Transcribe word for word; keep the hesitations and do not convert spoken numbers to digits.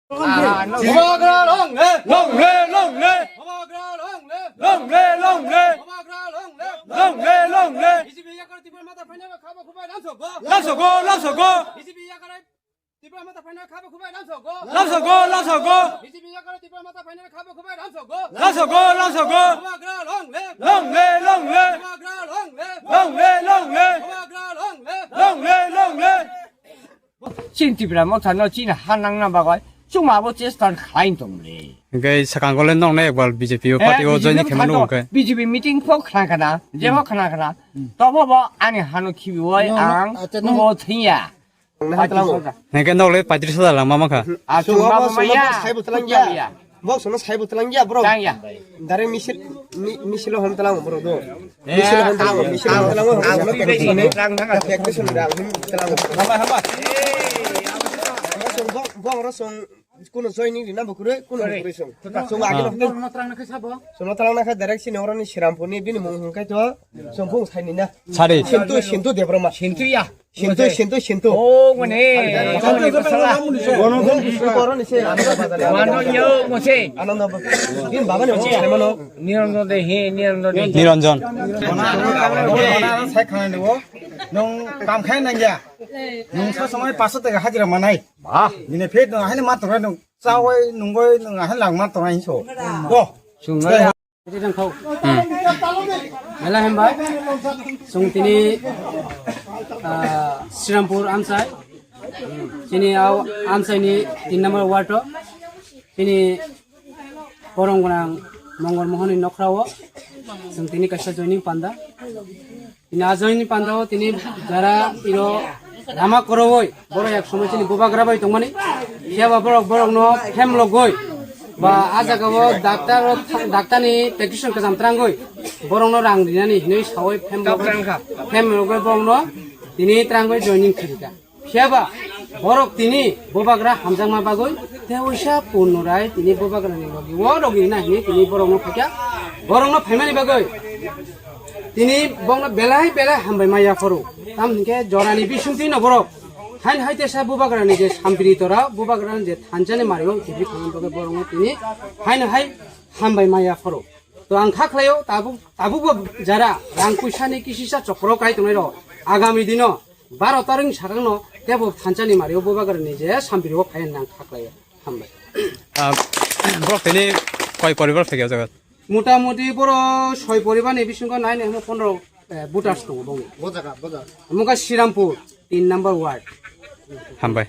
Bubagra long live! Long live, long live! Bubagra long live! Long live, long live! Bubagra long live! Long live, long live! B J P yakar Tipra Motha phainai khabo khubai lamsogo. Lamsogo, lamsogo! B J P yakar Tipra Motha phainai khabo khubai lamsogo. Lamsogo, lamsogo! B J P yakar Tipra Motha phainai khabo khubai lamsogo. Lamsogo, lamsogo! Bubagra long live! Long live, long live! Bubagra long live! Long live, long live! Bubagra long live! Long live, long live! Chini Tipra Motha no chini ha nangna bagwi chwng abo chesta khlai tong le. Hingke swkango le nokno ekbar B J P o party o join khe mano hingke. B J P meeting pho khna khna, je pho khna khna. Tobo bo ani hano khibi oi ang nubo thwiya. Hingke nok le paitris hajar lang mama kha. Achung mama maya. Bok sono saibo tlang ya, bro. Tang ya. Direct misil, mi-, misil hom tlang, bro, do. Misil hom tlang, misil hom tlang, hom tlang. Hamba, hamba. Bok, bok, bro, song, kuno joining rina bo kure, kuno bo kure song. Song agin hom. Sono tlang na kha direct sini oroni Sirampurni bini mung hingkai to, song phung saini na. Sari. Sintu, Sintu Debbarma. Sintu ya. Sintu, Sintu, Sintu. Oh, mane. Mano yo, mose. Ananda. Din baba ni mose mano. Niranjan de he, Niranjan de. Niranjan. Sai khana ni o. Nung kam khai nang ya. Nung sa samai paso tega hajira manai. Bah. Nini phet nung ahini matung nung. Sawai nungoi nung ahini lang matung ahin so. Bo. Sungai. Iti dang kau. Hmm. Mela hembai. Sung tini, ah, Srirampur Amsai. Tini au Amsai ni tin number ward o. Tini Korong Gonang Mongol Mohon ni nokhrao. Sung tini kaisa joining panda. Tini a joining panda o tini jara iro rama korowoi. Borok yak somoi chini bubagra bai tongmani. Phiya ba borok, borok no phem logoi. Ba a jaga o doctor o tha-, doctor ni prescription kajam trangoi. Borok no rang rinani hinoi sawoi phem logoi. Phem logoi borok no tini trangoi joining khirika. Phiya ba borok tini bubagra hamjakma bagoi. Te oisa Purno Rai tini bubagra ni logi o logi na hinoi tini borok no phakya. Borok no phaimani bagoi. Tini bongno belai belai hambai maya phoro. Tam hinkhe jorani bisingtwi no borok. Hain hai tesa bubagrani je sampiri tora, bubagrani je thanchani mario, tibri thangni bagwi borokno tini haino hai hambai maya phoro. To ang kha khlaio, tabuk, tabukbo jara rang puisani kisisa chokro kai tongnai rok. Agami dino baro taring sakangno tebo thanchani mario bubagrani je sampiri o phai nang kha khlaio. Hambai. Ah, borok tini koi poribar phai o jaga? Motamuti boro soi poribar ni bisingo nine hemo pondro, eh, voters tongo bongni. Bo jaga, bo jaga. Omo khe Srirampur, tin number ward. Hambai.